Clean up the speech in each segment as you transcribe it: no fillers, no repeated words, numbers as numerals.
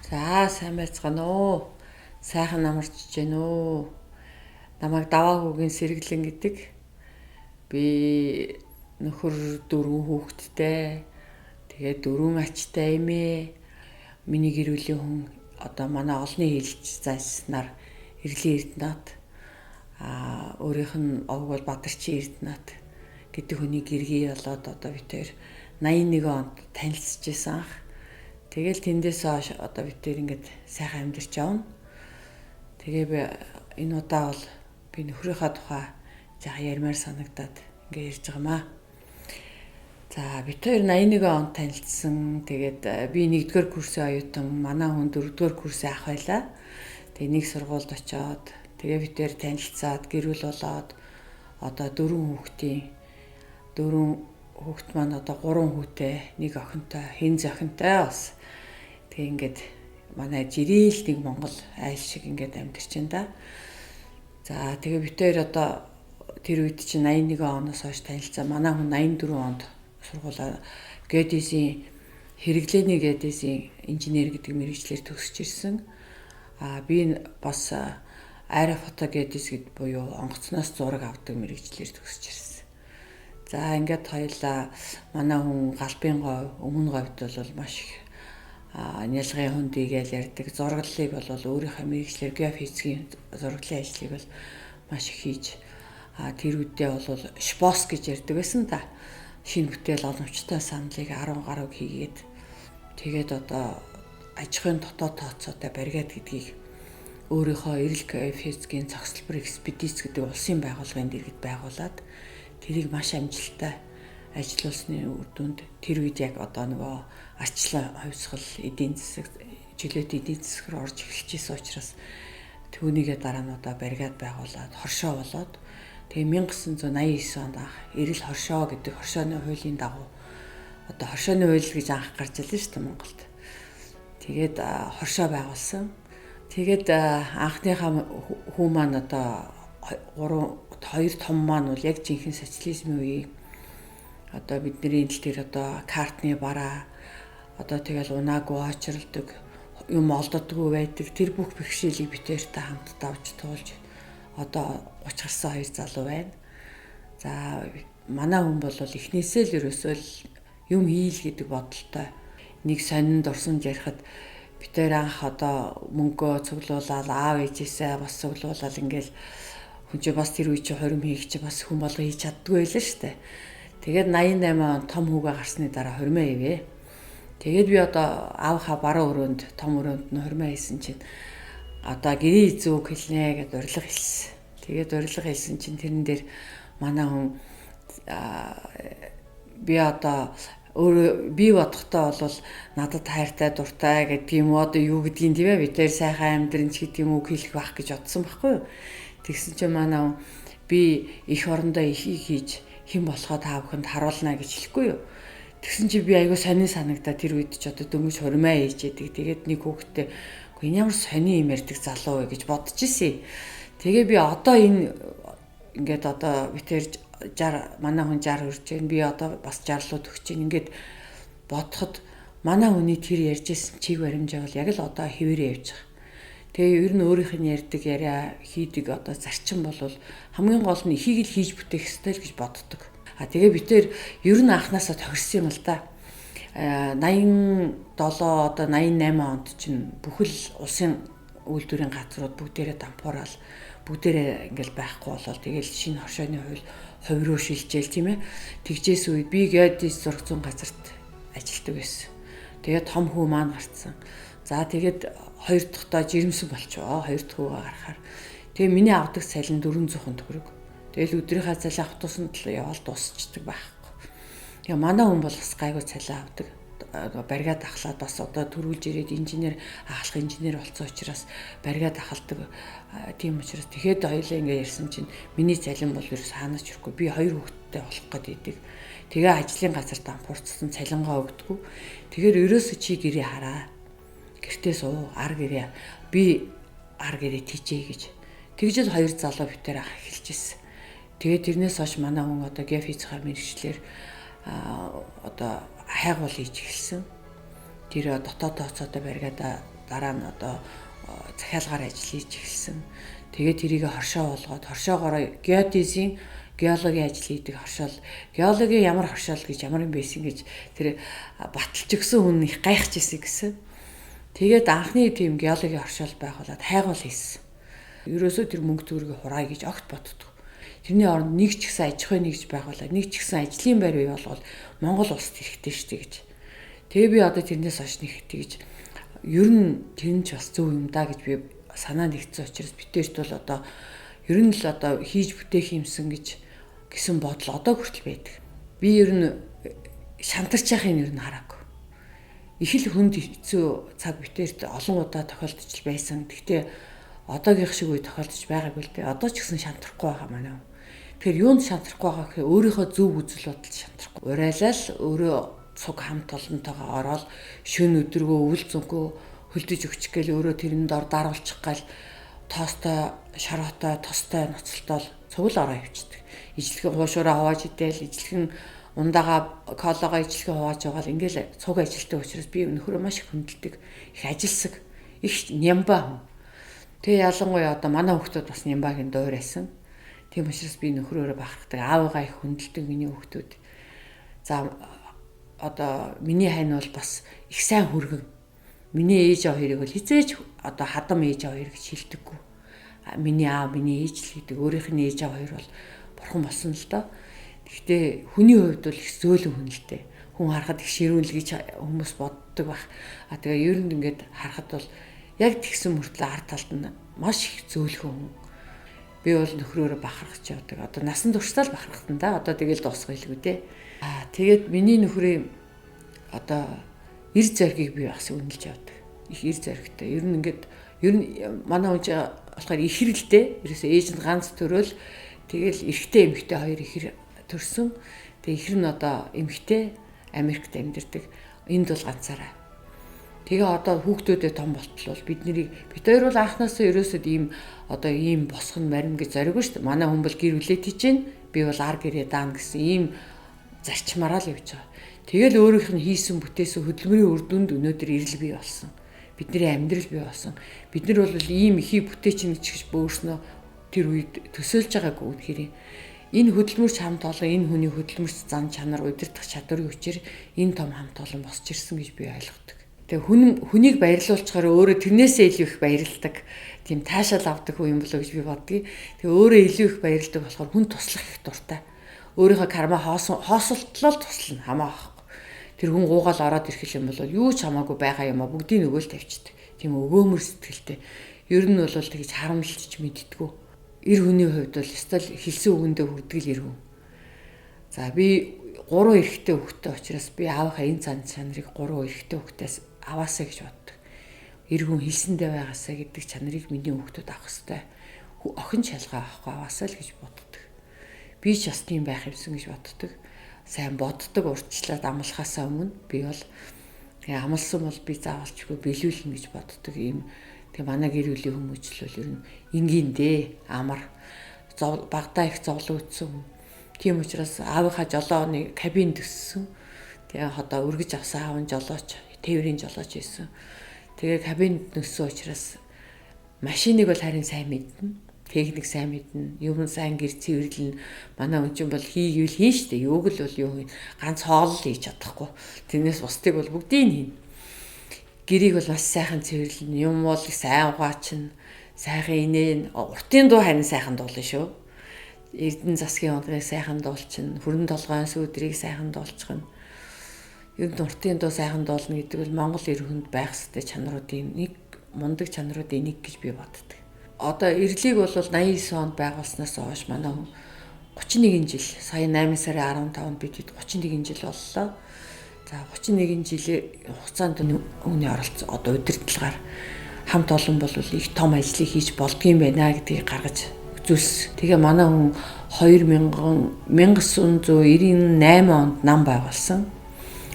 За, сайн байцгаана уу? Сайхан намарч гэнэ үү? Намайг Даваа хүүгийн сэргэлэн гэдэг. Би нөхөр, дөрвөн хүүхэдтэй. Тэгээд дөрвөн ачтай эмээ. Миний гэр бүлийн хүн одоо манай олонний хэлж зайлснаар Эрлийн Эрдэнэт, өөрийнх нь овг бол Бадарчин Эрдэнэт гэдэг хүний гэргий болоод одоо бид хоёр 81 онд танилцж байсан анх. Тэгэл тэндээс хойш одоо бид хоёр ингээд сайхан амьдарч явна. Тэгээ би энэ удаа бол би нөхрийнхаа тухай жаахан ярмаар санагдаад ингээд ярьж байгаамаа. За, бид хоёр 81 онд танилцсан. Тэгээд би 1-р курсын оюутан, манай хүн 4-р курсын ах байлаа. Тэгээ нэг сургуульд очиод, тэгээ бид хоёр танилцаад, гэр бүл болоод одоо дөрвөн хүүхдийн, дөрвөн хүүхд маань одоо гурван хүүтэй, нэг охинтой, хин зохинтой бас. Тэгээ ингээд манай жирээл нэг Монгол айл шиг ингээд амьдарч байна да. За, тэгээ бид хоёр одоо тэр үед чинь 81 оноос хойш танилцаа. Манай хүн 84 онд сургуулаа геодезийн хэрэглээний геодезийн инженер гэдэг мэргэжлээр төгсөж ирсэн. А би бас аэрофотогеодез гэд буюу онгоцноос зураг авдаг мэргэжлээр төгсөж ирсэн. За, ингээд хоёлаа манай хүн галбын говь, өмнө говьд бол маш их нялгын хөндийгээл ярьдаг. Зураглалыг бол өөрийнхөө мэргэжлээр геофизикийн зураглалын ажлыг бол маш их хийж, тэр үедээ бол шпос гэж ярьдаг байсан та. Шинэ бүтээл боломжтой саналыг 10 гаруй хийгээд, тэгээд одоо аж ахуйн дотоод тооцоотой баригад гэдгийг өөрийнхөө эрэл геофизикийн цогцлбор экспедиц гэдэг улсын байгууллагын дэргэд байгуулад тэрийг маш амжилттай ажиллуулсны үр дүнд тэр үед яг одоо нөгөө арчлан хувьсгал эдийн засаг, чөлөөт эдийн засаг руу орж эхэлж исэн учраас түүнийгээ дараа нь одоо баригад байгуулад хоршоо болоод, тэгээ 1989 онд анх эрэл хоршоо гэдэг хоршооны хуулийн дагуу, одоо хоршооны хууль гэж анх гарч ирлээ шүү дээ Монголд. Тэгээд хоршоо байгуулсан. Тэгээд анхныхаа хүү маань одоо гурван, хоёр том маань бол яг жинхэнэ социализмын үеийн одоо бидний тал дээр одоо картны бараа, одоо тэгэл унаагүй очролдог, юм олддоггүй байдаг. Тэр бүх бэрхшээлийг бид хоёртой хамт давж туулж одоо 30 гарсан хоёр залуу байна. За, манай хүн бол эхнээсээ л ерөөсөө л юм хийл гэдэг бодолтой. Нэг сонин дурсамж ярихад бид хоёр анх одоо мөнгөө цуглуулаад, аав ээжээсээ бас цуглуулаад, ингээл хүн чи бас тэр үе чи хорим хийх чи бас хүн болго хийж чаддгүй байлаа шүү дээ. Тэгээд 88 он том хүүгээ гарсны дараа хормоо ивэ. Тэгээд би одоо аавхаа баруун өрөөнд, том өрөөнд нь хормоо хийсэн чинь одоо гэрээ зүг хэлнэ гэд урилга хэлсэн. Тэгээд урилга хэлсэн чинь тэрэн дээр манай хүн би одоо өөрөө би бодохдоо бол надад хайртай, дуртай гэдэг юм уу, одоо юу гэдгийг тийм ээ, бид хоёр сайхан амьдрын ч гэдэг юм уу хэлэх байх гэж бодсон байхгүй юу. Тэгсэн чинь манай хүн би их орондоо ихийг хийж хэн болохоо та бүхэнд харуулна гэж хэлэхгүй юу. Тэгсэн чинь би айгүй сонин санагдаа, тэр үед ч одоо дөнгөж хормоо ээж яадаг. Тэгээд нэг хүүхдтэй энэ ямар сони юм ярьдаг залуу вэ гэж бодож ирсэн. Тэгээ би одоо энэ ингээд одоо бид хоёр 60, манай хүн 60 хүрч байна. Би одоо бас 60 руу төгсөж байна. Ингээд бодоход манай хүний тэр ярьж исэн чиг баримжаа бол яг л одоо хэвээрээ явж байгаа. Тэгээ ер нь өөрийнх нь ярьдаг яриа, хийдэг одоо зарчим бол хамгийн гол нь ихийг л хийж бүтээх ёстой л гэж боддог. А тэгээ бид тэр ер нь анханасаа тохирсон юм л да. 87, одоо 88 онд чинь бүхэл улсын үйлдвэрийн газрууд бүгдээрээ дампуурал, бүгдээрээ ингээл байхгүй болол, тэгэл шинэ хоршооны хууль хувь руу шилжээл, тийм ээ. Тэгжээс үед би геодез зураг зүүн газарт ажилладаг байсан. Тэгээд том хүү маань гарцсан. За, тэгээд хоёр дахьтаа жирэмсэн болчихоо. Хоёр дахь хүүгээ гаргахаар. Тэгээ миний авдаг цалин 400 төгрөг. Тэгэл өдрийнхаа цалин автобусанд л яваал дуусчдаг байхгүй. Тэгээ манай хүн бол бас гайгүй цалин авдаг. Баригад ахлаад бас одоо төрүүлж ирээд инженер ахлах инженер болсон учраас баригад ахалдаг. Тийм учраас тэгэхэд хоёулаа ингээ ярьсан чинь миний цалин бол ерөөс хаанаач ирэхгүй. Би хоёр хүүхэдтэй болох гээд идэг. Тэгээ ажлын газар дампуурцсан, цалингаа өгдөггүй. Тэгэхээр ерөөсө чи гэрээ хараа. Гэртээ суу, ар гэрээ, би ар гэрээ тийчээ гэж. Тэгжэл хоёр залуу битээр ах эхэлж ирсэн. Тэгээд тэрнээс хойш манай хүн одоо геофизикаар мэргэжлээр одоо хайгуул хийж эхэлсэн. Тэр дотоод тооцоотой баригада Дараа нь одоо захиалгаар ажил хийж эхэлсэн. Тэгээд тэрийг хоршоо болгоод хоршоогоороо геодезийн геологийн ажил хийдэг хоршоол, геологийн ямар хоршоол гэж ямар юм байсан гэж тэр баталж өгсөн хүн их гайхаж ирсэн гэсэн. Тэгээд анхны тийм геологийн хоршоол байгуулад хайгуул хийсэн. Ерөөсөө тэр мөнгө төгрөгийг хураая гэж огт боддог. Тэрний оронд нэг ч гэсэн аж ахуйн нэгж байгуулаад, нэг ч гэсэн ажлын байр бий болгоод Монгол улсад хэрэгтэй шүү дээ гэж. Тэгээ би одоо тэрнээс хойш нэг тэгж ер нь тэр нь ч бас зөв юм да гэж би санаа нэгдсэн учраас битэрт бол одоо ер нь л одоо хийж бүтээх юмсан гэж гэсэн бодол одоо хүртэл байдаг. Би ер нь шантарч яхахын ер нь хараагүй. Их л хүнд хэцүү цаг битэрт олон удаа тохиолдож байсан. Гэхдээ одоогийнх шиг үе тохиолдож байгаагүй л дээ. Одоо ч гэсэн шантрахгүй байгаа манай. Тэгэхээр юунд шантрахгүй байгаа гэхээр өөрийнхөө зөв үзэл бодолд шантрахгүй. Урайлал өөрөө цуг хамт олонтойгоо ороод шөн өдөргөө өвөл зөнхөө хөлдөж өгчих гээл өөрөө тэрэн дор даруулчих гал тоостой, шороотой, тостой ноцолтол цуг л ороо явчихдаг. Ижлэхэн хуушураа хувааж идэл, ижлэхэн ундаага колоогоо ижлэхэн хувааж байгаа л ингээл цуг ажилтдаг учраас би нөхрөө маш их хүндэлдэг. Их ажилсаг, их нямбаа хүн. Тэгээ ялангуяа одоо манай хүүхдүүд бас нямбагийн дуурайсан. Тийм учраас би нөхрөөрөө бахархдаг. Аавыгаа их хүндэлдэг миний хүүхдүүд. За одоо миний хань бол бас их сайн хүргэн. Миний ээж аав хоёрыг бол хизээж одоо хадам ээж аав хоёр гэж хэлдэггүй. Миний аав, миний ээж л гэдэг. Өөрийнх нь ээж аав хоёр бол бурхан болсон л доо. Гэхдээ хүний хувьд бол их зөөлөн хүн л дээ. Хүн харахад их ширүүн л гэж хүмүүс боддог байх. А тэгээ ер нь ингээд харахад бол яг тэгсэн мөртлөө ард талд нь маш их зөөлхөн хүн. Би бол нөхрөөрөө бахархаж явдаг. Одоо насан туршдаа л бахархтан да. Одоо тэгэл дуусгах илгүй дээ. Аа тэгээд миний нөхрийн одоо эр зоригийг би бас үнэлж явдаг. Их эр зоригтой. Ер нь ингээд ер нь манай хүн чинь болохоор ихэр л дээ. Ерөөсөө ээж нь ганц төрөөл тэгэл эрэгтэй эмэгтэй хоёр ихэр төрсөн. Тэгээ ихэр нь одоо эмэгтэй Америкт амьдардаг. Энд бол ганцаараа. Тэгээ одоо хүүхдүүдээ том болтол бол бид нарыг бид хоёр бол анхнаасаа ерөөсөө ийм одоо ийм босгон марина гэж зоригүй шүү дээ. Манай хүн бол гэр бүлээ тийчэн би бол ар гэрээ даана гэсэн ийм зарчмаараа л явж байгаа. Тэгэл өөрийнх нь хийсэн бүтээсэн хөдөлмөрийн үр дүнд өнөөдөр ирэл бий болсон. Бидний амьдрал бий болсон. Бид нар бол ийм ихий бүтээчин гэж бөөрснөө тэр үед төсөөлж байгаагүй үнэхээр. Энэ хөдөлмөрч хамт олон энэ хүний хөдөлмөрч зан чанар удирдах чадварын хүчээр энэ том хамт олон босч ирсэн гэж би ойлгодог. Тэгээ хүнийг баярлуулчихаар өөрөө тэрнээсээ илүү их баярладаг. Тийм таашаал авдаг хүн юм болоо гэж би боддгийг. Тэгээ өөрөө илүү их баярладаг болохоор хүн туслах их дуртай. Өөрийнхөө карма хоосолтлол туслана хамаа авахгүй. Тэр хүн гуугаал ороод ирэх юм бол юу ч хамаагүй байгаа юм а бүгдийг нөгөөл тавьчихдаг. Тийм өгөөмөр сэтгэлтэй. Ер нь бол тэгж харамлалч мэддэггүй. Эр хүний хувьд бол ёстой хэлсэн үгэндээ хүрдэг л эр хүн. За би 3 эрэгтэй хүүхдтэй учраас би аавынхаа энэ цан чанарыг 3 эрэгтэй хүүхдээс аваасаа гэж боддог. Эр хүн хэлсэндээ байгаасаа гэдэг чанарыг миний хүүхдүүд авах ёстой. Охин шалгаа авахгүй аваасаа л гэж боддог. Би ч бас тийм байх юмсан гэж боддог. Сайн боддог урьдчилаад амлахаасаа өмнө би бол тэгээ амлсан бол би заавалчгүй биелүүлнэ гэж боддог ийм. Тэгээ манай гэр бүлийн хүмүүжил бол ер нь энгийн дээ. Амар багадаа их зовлон үтсэн хүн. Тийм учраас аавынхаа жолооны кабинд өссөн. Тэгээ одоо өргөж авсан аав нь жолооч, тээврийн жолооч байсан. Тэгээ кабинд нөссөн учраас машиныг бол харин сайн мэднэ. Техник сайн мэднэ. Юм сайн гэр цэвэрлэн. Манай хүн чинь бол хийгээвэл хийн штэ. Юуг л бол юу хийн. Ганц хоол л хийж чадахгүй. Тэрнээс бусдыг бол бүгдийг нь хийн. Гэрийг бол маш сайхан цэвэрлэн. Юм бол сайн угаачин. Сайхан инээн. Уртын дуу харин сайхан дуулна шүү. Эрдэнэ засгийн ундрыг сайхан дуулчин, хүрэн толгойн сүүдрийг сайхан дуулчихна. Ер нь уртын дуу сайхан дуулна гэдэг бол Монгол эр хүнд байх ёстой чанаруудын нэг, мундаг чанаруудын нэг гэж би боддог. Одоо эрлийг бол 89 онд байгуулснаас хойш манай хүн 31 жил, сая 8 сарын 15-нд бид 31 жил боллоо. За 31 жилийн хугацаанд үүний оролцоо одоо удирдлагаар хамт олон бол их том ажлыг хийж болдгийм байна гэдгийг гаргаж үзүүлсэн. Тэгээ манай хүн 1998 онд нам байгуулсан.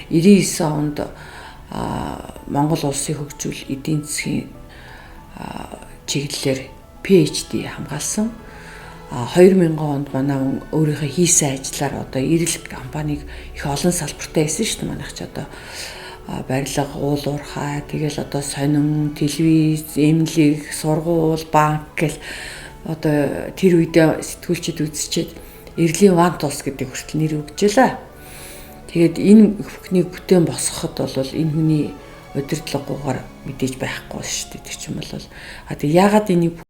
99 онд Монгол улсын хөгжил эдийн засгийн чиглэлээр PhD хамгаалсан. 2000 онд манай хүн өөрийнхөө хийсэн ажлаар одоо эрэл компаниг их олон салбартай байсан шүү дээ. Манайх ч одоо барилга, уул уурхай, тэгэл одоо сонин, телевиз, эмнэлэг, сургууль, банк гэл одоо тэр үедээ сэтгүүлчид үзчихэд Эрлийн Вантулс гэдэг хүртэл нэр өгчээлээ. Тэгээд энэ бүхнийг бүтээн босгоход бол энэ хүний удирдлаггүйгээр мэдээж байхгүй шүү дээ. Тэр чинь бол а тэг яагаад энийг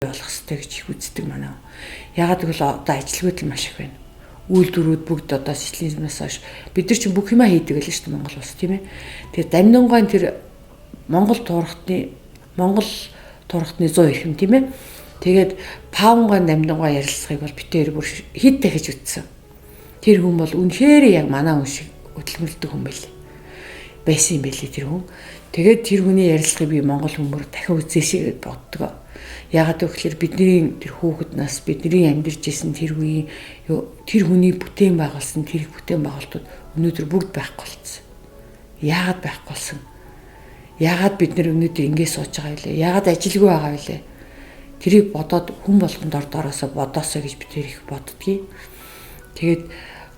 болох ёстой гэж их үздэг манай. Ягаад гэвэл одоо ажилгүйдэл маш их байна. Үйлдвэрүүд бүгд одоо социализмаас хойш бид нар чинь бүх юмаа хийдэг л шүү дээ Монгол улс, тийм ээ. Тэгээд дамнангаан тэр Монгол туурхтны 100 эрхэм, тийм ээ. Тэгээд Паунгаан дамнангаа ярилцахыг бол бид хоёр бүр хэд дахиж үтсэн. Тэр хүн бол үнэхээр яг манай хүн шиг хөдөлмөрлөдөг хүн байл. Байсан юм байлээ тэр хүн. Тэгээд тэр хүний ярилцлагыг би Монгол хүмүүр дахин үзээсэй гэж боддог. Яагаад гэвэл бидний тэр хүүхэд нас бидний амьдарч исэн тэр үеийн тэр хүний бүтээн байгуулсан тэр их бүтээн байгуулалтууд өнөөдөр бүгд байхгүй болсон. Яагаад байхгүй болсон? Яагаад бид нэр өнөөдөр ингэ сууж байгаа вэ? Яагаад ажилгүй байгаа вэ? Тэрийг бодоод хүн болгонд ор дороосоо бодоосоо гэж бид тэр их боддгийг. Тэгээд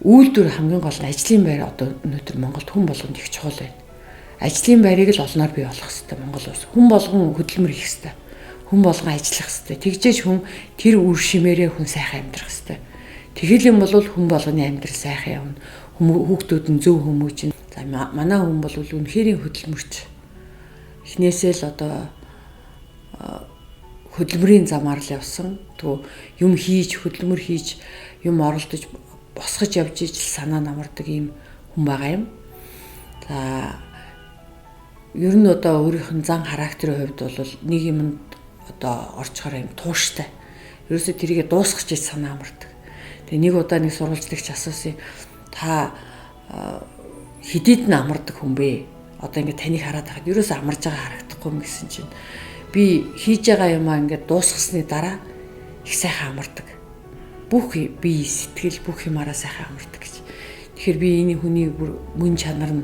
үйлдвэр хамгийн гол нь ажлын байр одоо өнөөдөр Монголд хүн болгонд их чухал байна. Ажлын байрыг л олноор бий болох хэрэгтэй Монгол улс. Хүн болгон хөдөлмөр хийх хэрэгтэй. Хүн болгон ажиллах хэрэгтэй. Тэгжээж хүн тэр үр шимээрээ хүн сайхан амьдрах хэрэгтэй. Тэгэл юм бол хүн болгоны амьдрал сайхан явна. Хүүхдүүд нь зөв хүмүүжин. За манай хүн бол үнэхээр хөдөлмөрч. Эхнээсээ л одоо хөдөлмөрийн замаар л явсан. Тэгвэл юм хийж, хөдөлмөр хийж, юм оролдож, босгож явж ижил санаа намардаг ийм хүн байгаа юм. За ер нь одоо өөрийнх нь зан характерын хувьд бол нэг юмд одоо орчхоор юм тууштай. Ерөөсөө тэрийгэ дуусгах гэж санаа амардаг. Тэгээ нэг удаа нэг сурвалжлагч асуусан, та хэдийд нь амардаг хүн бэ? Одоо ингээд таныг хараад байхад ерөөсөө амарж байгаа харагдахгүй юм гэсэн чинь би хийж байгаа юмаа ингээд дуусгасны дараа их сайхан амардаг. Бүх бие сэтгэл бүх юмараа сайхан амардаг гэж. Тэгэхээр би энэ хүний бүр мөн чанар нь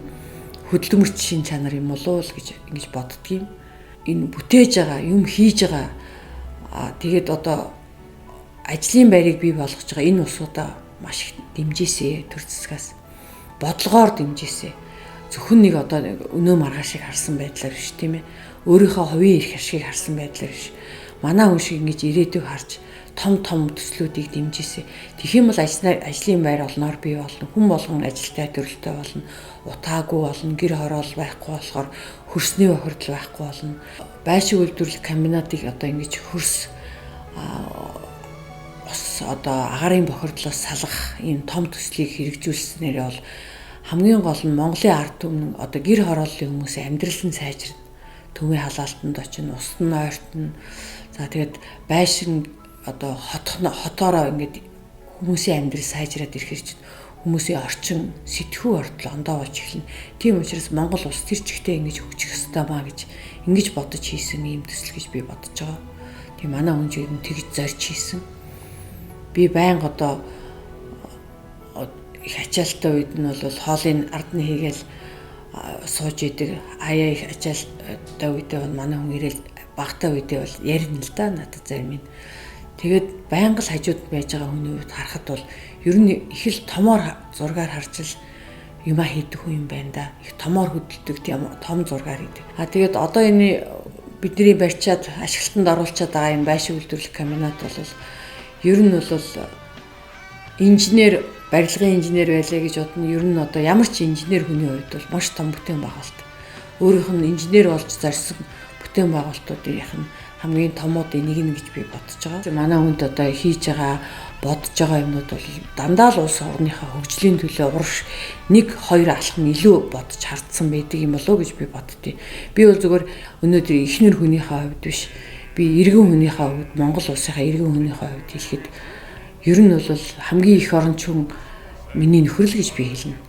хөдөлмөрч шин чанар юм болов уу гэж ингэж боддгийм. Энэ бүтээж байгаа, юм хийж байгаа. Тэгээд одоо ажлын байрыг бий болгож байгаа энэ улсуудаа маш их дэмжээсэ төр засгаас. Бодлогоор дэмжээсэ. Зөвхөн нэг одоо өнөө маргаашийг харсан байдлаар биш, тийм ээ. Өөрийнхөө хувийн эрх ашгийг харсан байдлаар биш. Манай хүн шиг ингэж ирээдүйг харж том том төслүүдийг дэмжижээ. Тэгэх юм бол ажлын байр олноор бий болно. Хүн болгон ажилтай төрөлтэй болно. Утаагүй болно. Гэр хороол байхгүй болохоор хөрсний бохирдол байхгүй болно. Байшиг үйлдвэрлэх комбинатыг одоо ингэж хөрс ус одоо агарын бохирдлоос салгах ийм том төслийг хэрэгжүүлснээр бол хамгийн гол нь Монголын ард түмэн одоо гэр хорооллын хүмүүсийн амьдрал нь сайжирна. Төмийн халаалтанд очино, ус нь ойртно. За тэгээд байшин одоо хотоороо ингээд хүмүүсийн амьдрал сайжраад ирэхэр чинь хүмүүсийн орчин сэтгхүү ортол ондоо болж эхэлнэ. Тийм учраас Монгол улс тэр чигтээ ингэж хөгжих ёстой маа гэж ингэж бодож хийсэн ийм төсөл гэж би бодож байгаа. Тийм, манай хүн чинь ер нь тэгж зорж хийсэн. Би байнга одоо их ачаалттай үед нь бол хоолыг ард нь хийгээл сууж идэг. Аяа их ачаалттай үедээ бол манай хүн ирээл багтаа үедээ бол ярина л да надад зарим нь. Тэгээд байнга л хажууд байж байгаа хүний хувьд харахад бол ер нь их л томоор зургаар харж л юма хийдэг хүн юм байна да. Их томоор хөдөлдөг, тийм том зургаар хийдэг. А тэгээд одоо энэ бидний барьчаад ашиглалтанд оруулчаад байгаа энэ байшин үйлдвэрлэх комбинат бол ер нь бол инженер, барилгын инженер байлаа гэж бодно. Ер нь одоо ямар ч инженер хүний хувьд бол маш том бүтээн байгуулалт. Өөрийнх нь инженер болж зорьсон бүтээн байгуулалтуудын нь хамгийн томуудын нэг нь гэж би бодож байгаа. Манай хүнд одоо хийж байгаа, бодож байгаа юмнууд бол дандаа л улс орныхаа хөгжлийн төлөө урагш 1 2 алхам илүү бодож хардсан байдаг юм болоо гэж би боддیں۔ Би бол зүгээр өнөөдөр эхнэр хүнийхээ хувьд биш. Би иргэн хүнийхээ хувьд, Монгол улсынхаа иргэн хүнийхээ хувьд хэлэхэд ер нь бол хамгийн их оронч хүн миний нөхөр л гэж би хэлнэ.